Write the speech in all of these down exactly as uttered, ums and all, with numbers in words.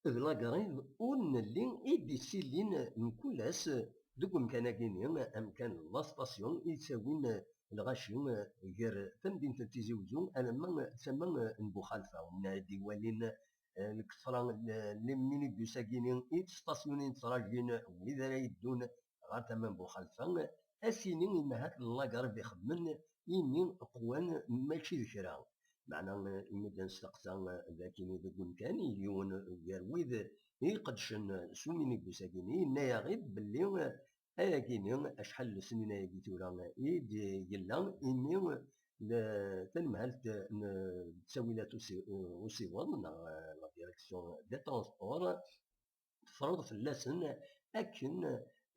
d la grève ur nelli i d-isillin mkul ass deg umkan-agi-nni, amkan n la station i yettawin lɣaci gar tamdint n Tizi Uzzu alamma d tama n Buxalfa. Win ara d-iwalin, eh, lketṛa n les minibus-agi-nni i ttstasyunin ttrajin wid ara yeddun ɣer tama n Buxalfa, ad s-yini imahat la grève ixedmen imi qwan mačči d kra. Meɛna, eh, imi d-nesteqsa, eh, d akini deg umkan, yiwen gar wid i iqeddcen s uminibus-agi-nni, yenna-yaɣ-id belli, eh, ayagi-nni, acḥal n lesnin ayagi tura i d-yella, imi, eh, le-, tanemhalt n ttawilat usi-, usiweḍ, neɣ, eh, la direction des transports, tefreḍ fell-asen akken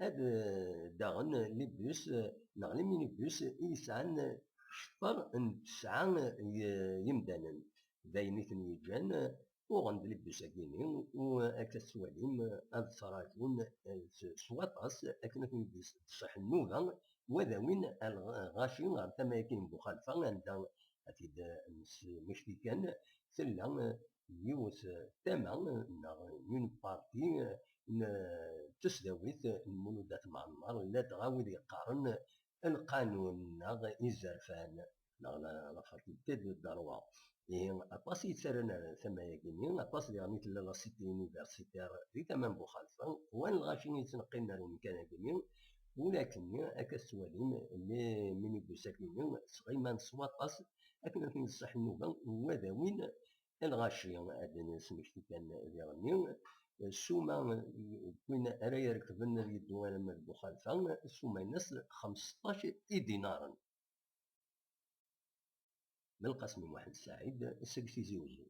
ad, eh, daɣen les bus, eh, neɣ les minibus i yesɛan cfer n tesɛa, eh, yemdanen. D ayen i ten-yeǧǧan, eh, uɣen-d les bus-agi-nni, u akka tettwalim, eh, ad ttrajun, eh, s, s waṭas akken ad ten-id-tṣeḥ nnuba, u ad awin lɣaci ɣer tama-agi n Buxalfa, anda ad t-id-nesmekti kan, tella, eh, yiwet, eh, tama, eh, neɣ une partie, eh, n, eh, tesdawit, eh, n Mulud At Mɛemmer, ladɣa wid yeqqaren, eh, lqanun neɣ izerfan, neɣ la, la faculté de droit. Ihi, aṭas i yettarran ar tama-agi-nni, aṭas diɣen i tella la cité universitaire di tama n Buxalfa, wan lɣaci i yettneqqilen ar umkan-agi-nni, ulakken akka tettwalim les minibus-agi-nni sɣiman s waṭas akken ad ten-iṣṣeḥ nnuba, u ad awin lɣaci. Ad nesmekti kan diɣenni, ssuma n win ara irekben ad yeddu alamma d Buxalfa, ssuma-ines xmesṭac idinaren. Belqasem Muḥend Saɛid seg Tizi Uzzu.